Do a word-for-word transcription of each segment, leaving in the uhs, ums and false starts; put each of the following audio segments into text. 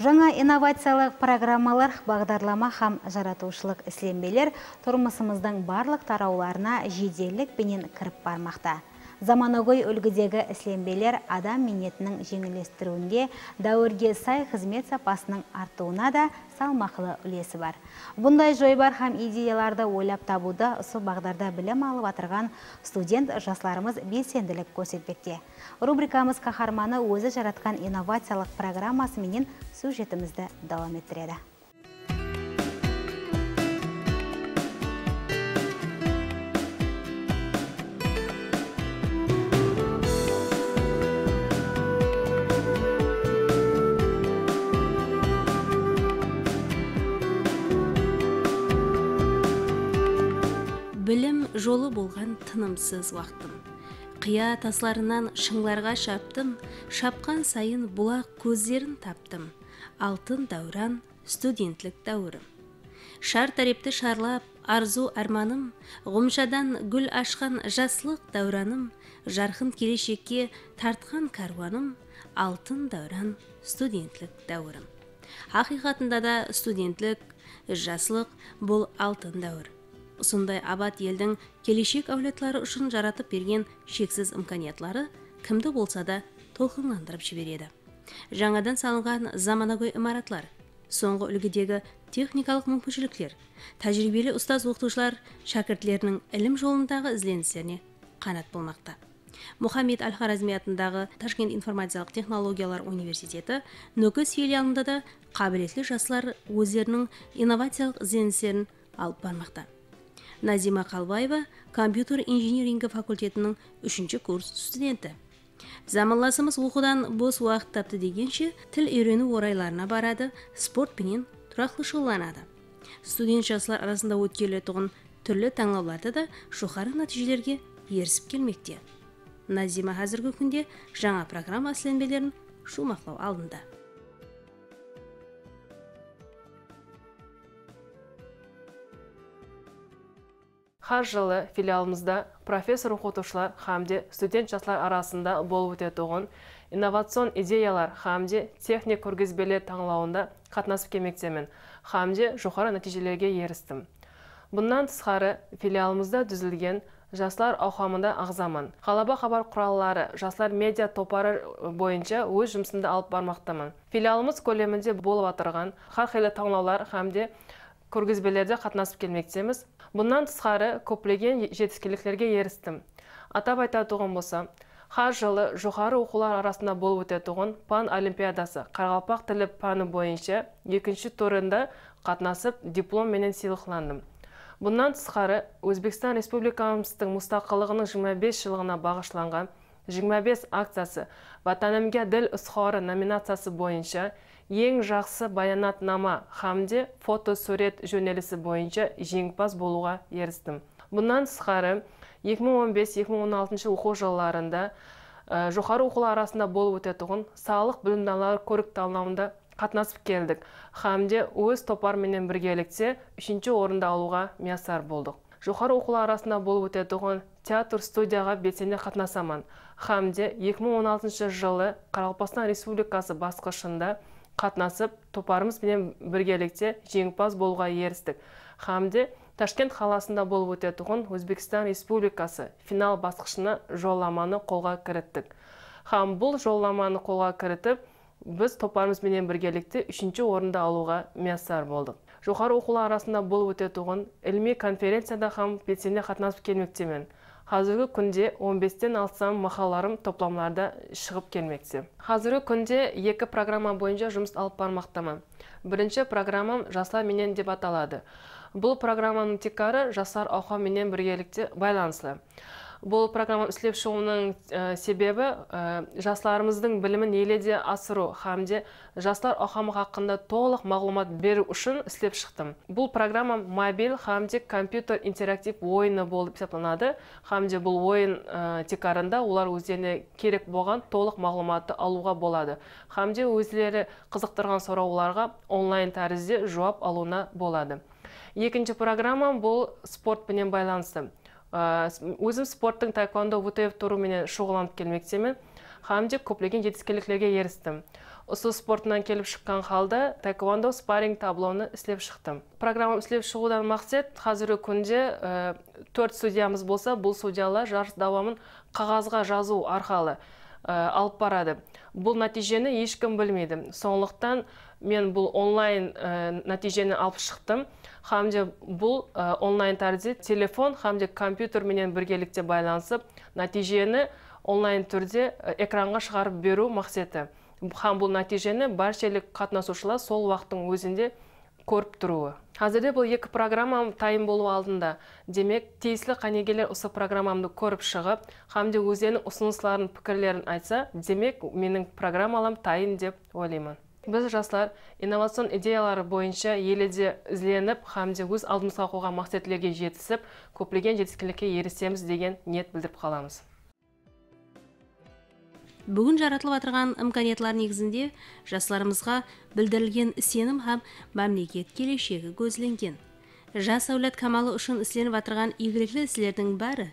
Jańa innovaciyalıq programmalar, baǵdarlama hám jaratıwshılıq islenbeler turmısımızdıń barlıq tarawlarına jedellik penen kirip barmaqta. Zamanagóy úlgidegi islenbeler adam miynetiniń jeńillestiriwinde dáwirge say xızmet sapasınıń artıwına da salmaqlı úlesi bar. Bunday joybar hám ideyalardı oylap tabıwda usı baǵdarda bilim alıp atırǵan student jaslarımız belsendilik kórsetpekte. Rubrikamız qaharmanı ózi jaratqan innovaciyalıq programması menen syujetimizdi dawam ettiredi. Bilim jolı bolǵan tınımsız waqtım. Qıya taslarınan shıńlarǵa shaptım, shapqan sayın bulaq kózlerin taptım. Altın dáwran, studentlik dáwirim. Shar tárepti sharlap, arzıw ármanım, ǵumshadan gúl ashqan jaslıq dáwranım, jarqın keleshekke tartqan kárwanım, altın dáwran, studentlik dáwirim. Haqıyqatında da studentlik, jaslıq, bul altın dáwir. Usınday abat eldiń keleshek áwladları ushın jaratıp bergen sheksiz imkaniyatları kimdi bolsa da tolqınlandırıp jiberedi. Jańadan salınǵan zamanagóy imaratlar, sońǵı úlgidegi texnikalıq múmkinshilikler, tájiriybeli ustaz-oqıtıwshılar shákirtleriniń ilim jolındaǵı izlenislerine qanat bolmaqta. Muhammed Al-Xorazmiy atındaǵı Tashkent informaciyalıq texnologiyalar universiteti Nókis filialında da qábiletli jaslar ózleriniń innovaciyalıq izlenislerin alıp barmaqta. Nazima Qalbaeva kompyuter injiniringi fakultetiniń úshinshi kurs studenti. Zamanlasımız oqıwdan bos waqıt taptı degenshe, til úyreniw oraylarına baradı, sport penen turaqlı shuǵıllanadı. Student jaslar arasında ótkeriletuǵın túrli tańlawlarda da joqarı nátiyjelerge erisip kelmekte. Nazima házirgi kúnde jańa programma islenbelerin juwmaqlaw aldında. Hár jılı filialımızda professor-oqıtıwshılar hám de student jaslar arasında bolıp ótetuǵın innovacion ideyalar hám de texnik kórgizbeler tańlawında qatnasıp kelmektemen hám de joqarı nátiyjelerge eristim. Bunnan tısqarı, filialımızda dúzilgen jaslar awqamında aǵzaman. Ǵalaba xabar quralları jaslar media toparı boyınsha óz jumısımdı alıp barmaqtaman. Filialımız kóleminde bolıp atırǵan hár qıylı tańlawlar hám de kórgizbelerde qatnasıp kelmektemiz. Bunnan tısqarı, kóplegen jetiskenliklerge eristim. Atap aytatuǵın bolsam, hár jılı joqarı oqıwlar arasında bolıp ótetuǵın PAN olimpiadası, qaraqalpaq tili páni boyınsha ekinshi turında qatnasıp, diplom menen sıylıqlandım. Bunnan tısqarı, Ózbekstan Respublikamızdıń mustaqıllıǵınıń jigirma bes jıllığına baǵıshlanǵan jigirma bes akciyası Vatanımga dil izhori nominaciyası boyınsha eń jaqsı bayanatnama hám de fotosúwret jónelisi boyınsha jeńimpaz bolıwǵa eristim. Bunnan tısqarı, eki mıń on bes, eki mıń on altınshı oqıw jıllarında, e, joqarı oqıwlar arasında bolıp ótetuǵın saalıq bilimdanlar kórik-tańlawında qatnasıp keldik hám de óz topar menen birgelikte úshinshi orındı alıwǵa miyasar boldıq. Joqarı oqıwlar arasında bolıp ótetuǵın teatr studiyaǵa belsene qatnasaman hám de eki mıń on altınshı jılı Qaraqalpaqstan Respublikası basqıshında qatnasıp, toparımız benen birgelikte jeńimpaz bolıwǵa eristik hám de Tashkent qalasında bolıp ótetuǵın Ózbekstan Respublikası final basqıshına jollamanı qolǵa kirittik. Hám bul jollamanı qolǵa kiritip, biz toparımız benen birgelikte úshinshi orındı alıwǵa miyasar boldıq. Joqarı oqıwlar arasında bolıp ótetuǵın ilimiy konferenciyada hám belsene qatnasıp kelmektemen. Házirgi kúnde on besten alsam maqalalarım toplamlarda shıǵıp kelmekte. Házirgi kúnde eki programma boyınsha jumıs alıp barmaqtaman. Birinshi programmam Jaslar menen dep ataladı. Bul programmanıń tiykarı jaslar awqamı menen birgelikte baylanıslı. Bul programma islep shıǵıwınıń, e, sebebi, e, jaslarımızdıń bilimin ele de asırıw hám de jaslar awqamı haqqında tolıq maǵlıwmat beriw ushın islep shıqtım. Bul programma mobil hám de kompyuter interaktiv oyını bolıp esaplanadı hám de bul oyın, e, tiykarında olar ózlerine kerek bolǵan tolıq maǵlıwmattı alıwǵa boladı hám de ózleri qızıqtırǵan sorawlarǵa onlayn tárizde juwap alıwına boladı. Ekinshi programmam bul sport penen baylanıslı. Á, s-, ózim sporttıń taekwondo, V T F turı menen shuǵıllanıp kelmektemen. hám de kóplegen jetiskenliklerge eristim. Usı sporttan kelip shıqqan halda taekwondo sparring tablonı islep shıqtım. Programma islep shıǵıwdan maqset házirgi kúnde, e, tórt sudyamız bolsa, bul sudyalar jarıs dawamın qaǵazǵa jazıw arqalı, e, alıp baradı. Bul nátiyjeni hesh kim bilmeydi. Sonlıqtan men bul onlayn, e, nátiyjeni alıp shıqtım. Hám de bul, e, onlayn tárde telefon hám de kompyuter menen birgelikte baylanısıp, nátiyjeni onlayn túrde, e, ekranǵa shıǵarıp beriw maqseti. Hám bul nátiyjeni bárshelik qatnasıwshılar sol waqıttıń ózinde kórip turıwı. Házirde bul eki programmam tayın bolıw aldında. Demek, tiyisli qánigeler usı programmamdı kórip shıǵıp, hám de ózleriniń usınısların, pikirlerin aytsa, demek, meniń programmalam tayın dep oylayman. Biz, jaslar, innovacion ideyalar boyınsha ele de izlenip hám de óz aldımızǵa qoyǵan maqsetlerge jetisip, kóplegen jetiskenlikke erisemiz degen niyet bildirip qalamız. Búgin jaratılıp atırǵan imkaniyatlar negizinde jaslarımızǵa bildirilgen isenim hám mámleket keleshegi gózlengen. Jas áwlad kamalı ushın islenip atırǵan iygilikli islerdiń bári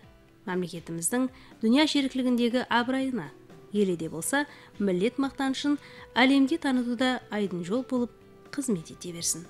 mámleketimizdiń dúnya sherikligindegi abırayına, ele de bolsa millet maqtanıshın álemge tanıtıwda aydın jol bolıp xızmet ete bersin.